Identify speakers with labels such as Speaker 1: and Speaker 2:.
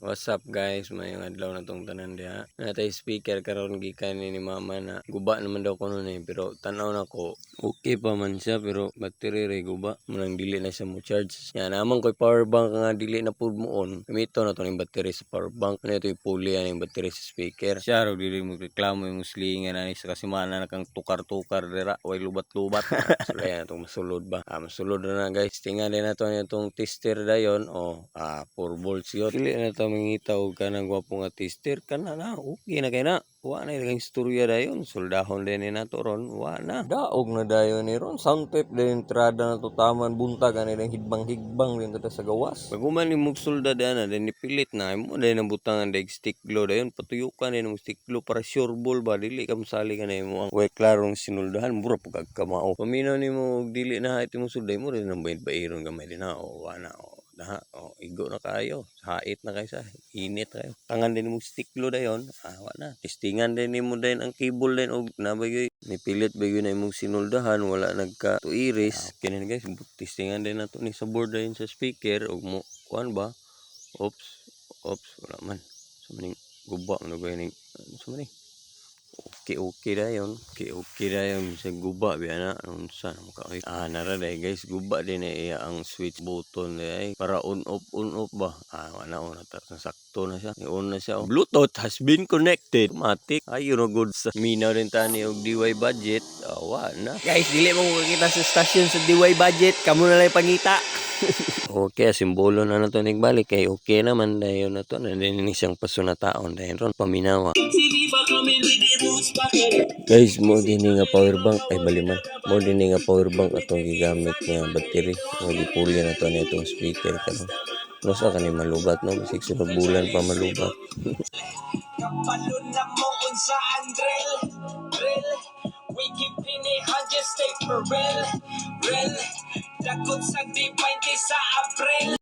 Speaker 1: What's up, guys? Maayong adlaw na tong tanan diha. Natay speaker karon gikan ni mama na guba naman daw kuno ni, pero tan-aw nako, okay pa man siya, pero battery ray guba. Munang dili na siya mo charge. Ya naman koy power bank nga dili na pud mo on. Gamito na to ning battery sa power bank. Ano ito, ipuli ning battery sa speaker. Siya ro dili mo reklamo yung muslingan ani sa kasimana na kang tukar-tukar dira way lubat-lubat. So ayan itong masulod ba. Ah, masulod na na, guys. Tingali na to itong tester dayon. Oh, ah, 4 volts yun. Dili na to mangita og kanang gwapo nga tester kana na. Okay na kay na. Wa na yung istorya dayon. Suldahon din ni nato ron. Wa na. Daog na dayon ni ron. Sound tape din entrada na to taman buntag ani ding higbang-higbang din to sa gawas. Pag human ni mong sulda na din nipilit na mo din ang butangan dag stick glue dayon, patuyukan din mo stick glue para sure ball ba, dili ka mosali ka na imo ang way klarong sinuldahan, mura pud kag kamao. Paminaw nimo og dili na iti mo sulday mo rin ang bayad-bayiron gamay din na o wa na o na o igo na kayo, hait na kayo, sa init kayo, tangan din mo stick glue dayon. Ah, wa na, testingan din nimo dayon ang cable din og nabay nipilit ba yun na imong sinuldahan, wala nagka tuiris. Ah, okay na, guys, testingan din nato ni sa board dayon sa speaker og mo kuan ba. Oops, oops, wala man sa maning guba man og ning ano sa maning. Okay dayon, okay dayon sa guba biya na unsa na ka. Ah, nara day, guys, guba din na iya ang switch button day para on off, on off ba. Ah, wala na ta, sakto na siya, i-on na siya, oh. Bluetooth has been connected, matik ayo no good sa minaw din tani og DY budget. Ah, wa na, guys, dili mo makakita sa stasyon sa DY budget, kamo na lang pangita. Okay, simbolo na nato ning balik kay okay naman dayon na to na din ni siyang pasunataon dayon ron paminawa. Guys, mo din nga power bank ay baliman. Mo din nga power bank atong gigamit nga battery. Mo gipuli na to ni itong speaker karon. No sa kani malubat no, bisig sunod bulan pa malubat.
Speaker 2: Kapalo na mo unsa ang drill, drill. We keeping it 100, stay for real, real. Dakot sa di 20 sa Abril.